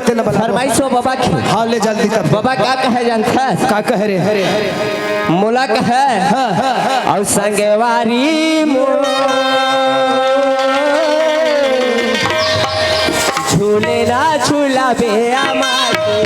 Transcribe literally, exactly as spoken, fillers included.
तेन बला। फरमाइश हो बाबा के। हाँ, ले जल्दी कर। बाबा का कहे जानथस? का कहे रे? मोला कहे। हाँ, हाँ, हाँ। अउ संगवारी मोर झूले ना झूला बे हमारी।